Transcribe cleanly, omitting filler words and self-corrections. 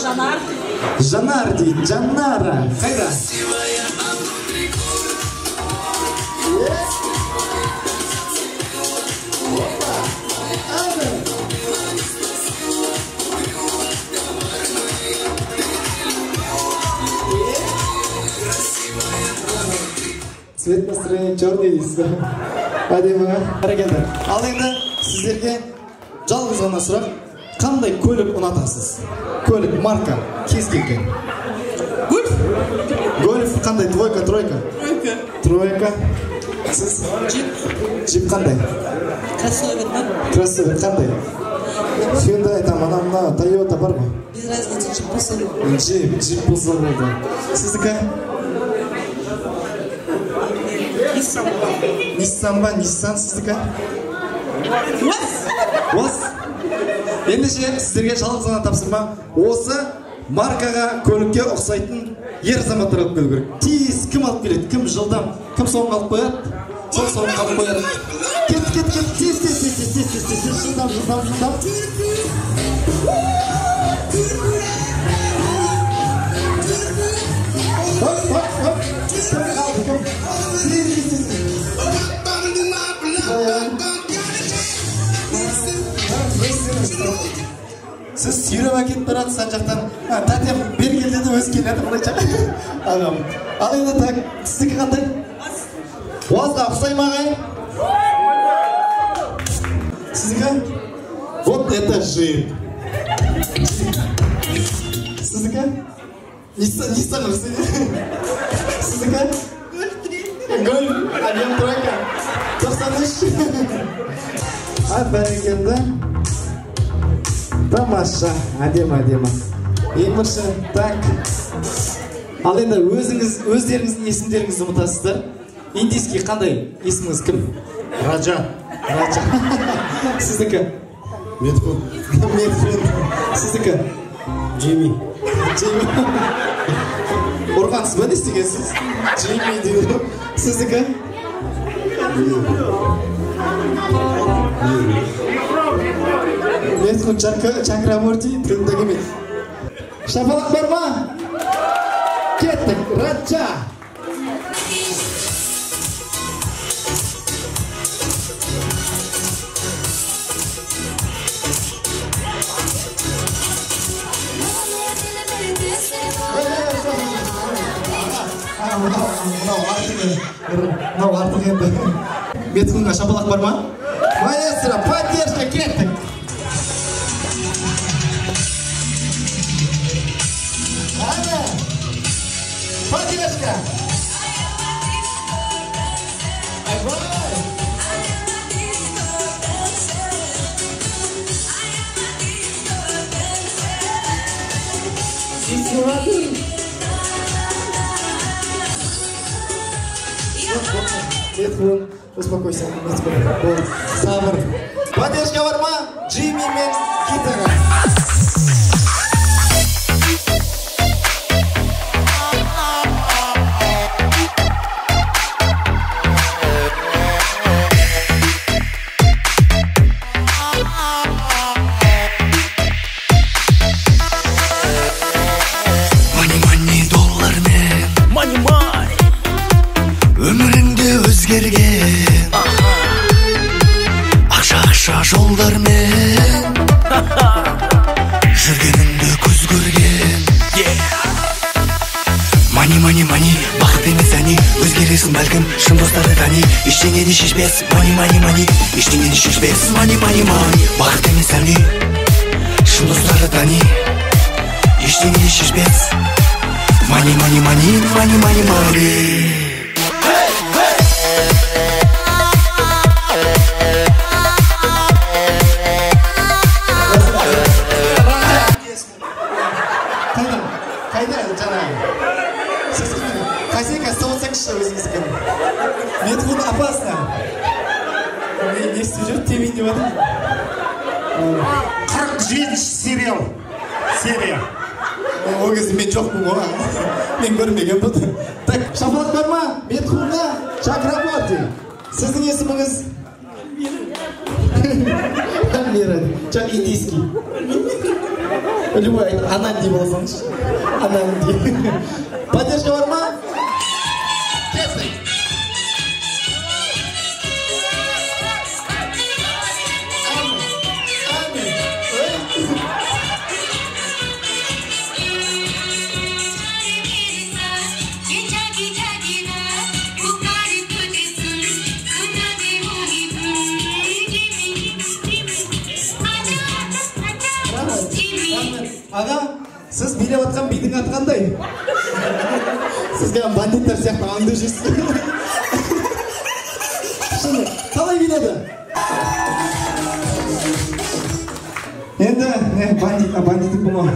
Жанар. Жанар дейді, Жанара. Қайда? Цвет настроения черный дейсіз. Әдемі. Бәрекелді. Ал енді сіздерге жалғыз ғана сұрақ. Қандай көлік ұнатасыз? Көлік, марка, кез келген. Гольф. Гольф қандай? Двойка, тройка? Тройка. Тройка. Сіз? Джип. Джип қандай? Кроссовер, да? Кроссовер қандай? Hyundai, там, ана, мына, Toyota бар ғой? Без разницы, джип болса болды. Джип, джип болса болды. Сіздікі? Nissan. Nissan ба, Nissan сіздікі? УАЗ. УАЗ. Ендеше сіздерге жалғыз ғана тапсырма, осы маркаға, көлікке ұқсайтын ер азаматтар алып келу керек. Тез кім алып келеді, кім жылдам, кім соңғы алып қояды, сол соңғы алып қояды. Кет, кет, кет, тез, тез, тез, тез, тез, тез, тез, жылдам, жылдам, жылдам. Хоп, хоп, хоп. Кім қалды, кім? Тез, тез, тез. Сіз сүйреп әкетіп баратсыз ана жақтан. Тәтем бері кел деді, өзі келеді былайша. Ағам. Ал енді так, сіздікі қандай? УАЗға ұқсай ма ағайын? Сіздікі? Вот это джип. Сіздікі? Ниссанға ұқсайды. Сіздікі? Гольф 3. Гольф, объем тройка. 93. А, бәрекелді. Тамаша, әдемі, әдемі. Ең бірінші, так. Ал енді өзіңіз, өздеріңіздің есімдеріңізді ұмытасыздар. Индийский қандай? Есіміңіз кім? Раджа. Раджа. Сіздікі? Метхун. Метхун. Сіздікі? Джимми. Джимми. Ұрғансыз ба, не істегенсіз? Джимми дейді. Сіздікі? Метхун Чакраборти тілінде келмейді. Шапалақ бар ма? Кеттік, Раджа. Мынау артық енді. Метхунға шапалақ бар ма? Маэстро, поддержка, кеттік. Поддержка! Айбай! Метхун, успокойся, Метхун. Сабыр. Поддержка бар ма? Джимми мен гитара. Ақша жолдармен жүргеніңді көз көрген. Мани, мани, мани, бақыт емес әни, өзгересің бәлкім, шын достарды тани, ештеңе де шешпес. Мани, мани, мани, ештеңе де шешпес. Мани, мани, мани, бақыт емес әни, шын достарды тани, ештеңе де шешпес. Мани, мани, мани, мани, мани, мани. Өзіңіз кім? Метхун опасно. Не істеп жүр? Тебейін деп жатыр. 47 сериал. Серия. Ол кезде мен жоқпын ғой. Мен көрмегенмін. Так, шапалақ бар ма? Метхунға Чакраборти. Сіздің есіміңіз? Мира. Мира. Индийский. Любой Ананди бола салыңызшы. Ананди. Поддержка бар ма? Кеттік. Аға, сіз билеп атқан бидің аты қандай? Сіз кәдімгі бандиттер сияқты аңдып жүрсіз. Шыны, қалай биледі? Енді, не, бандит, бандиттік болма.